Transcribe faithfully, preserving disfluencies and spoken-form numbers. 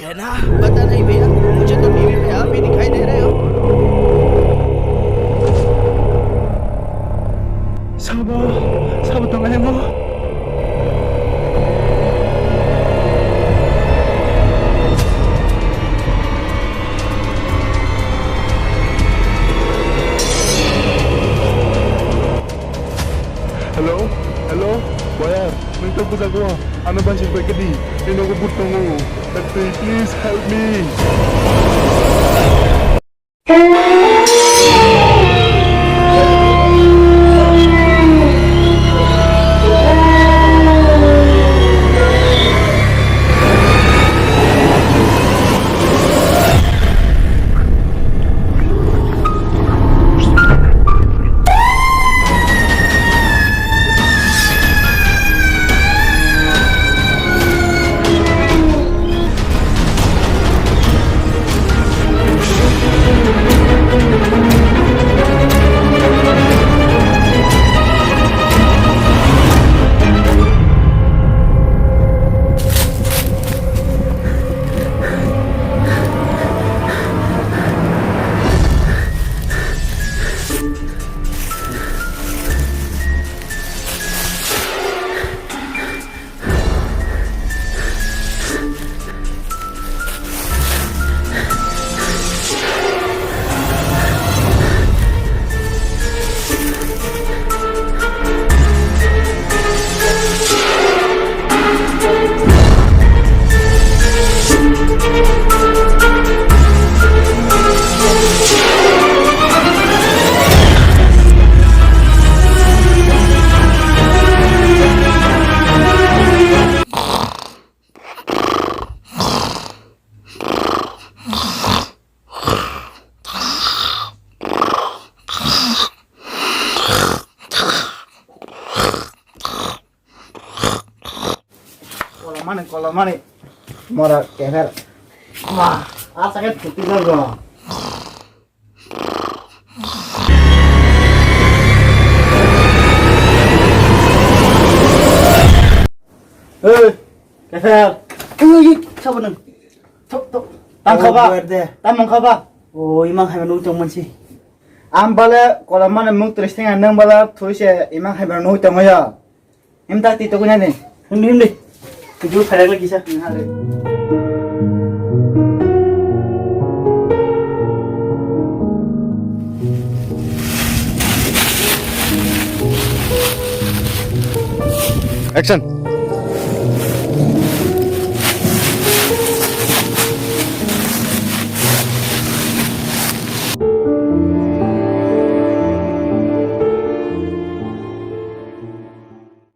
कहना? पता नहीं भैया, मुझे तो टीवी पे आप ही दिखाई दे रहे हो। Sabo, sabo tongnai mo? Hello, hello, boya, nwng tei bujak o, ano bansir bai kedi, tei nogo but tongo, tei please help me. Kolomani, kolomani. Mora kefer. Wah, asa ke phuti jago. Hei, kefer. Ui, ui, sabo nang. Thok, thok. Tang khaba? Wer de. Tang mong khaba? O, imang hai nung tong mansi. Am bale kolomani mung tris tenga nang bala thoi se imang hai nung tong ya. Him tak ti tokoi nani. Him, him de. Kuju pharak lagi sa. Action.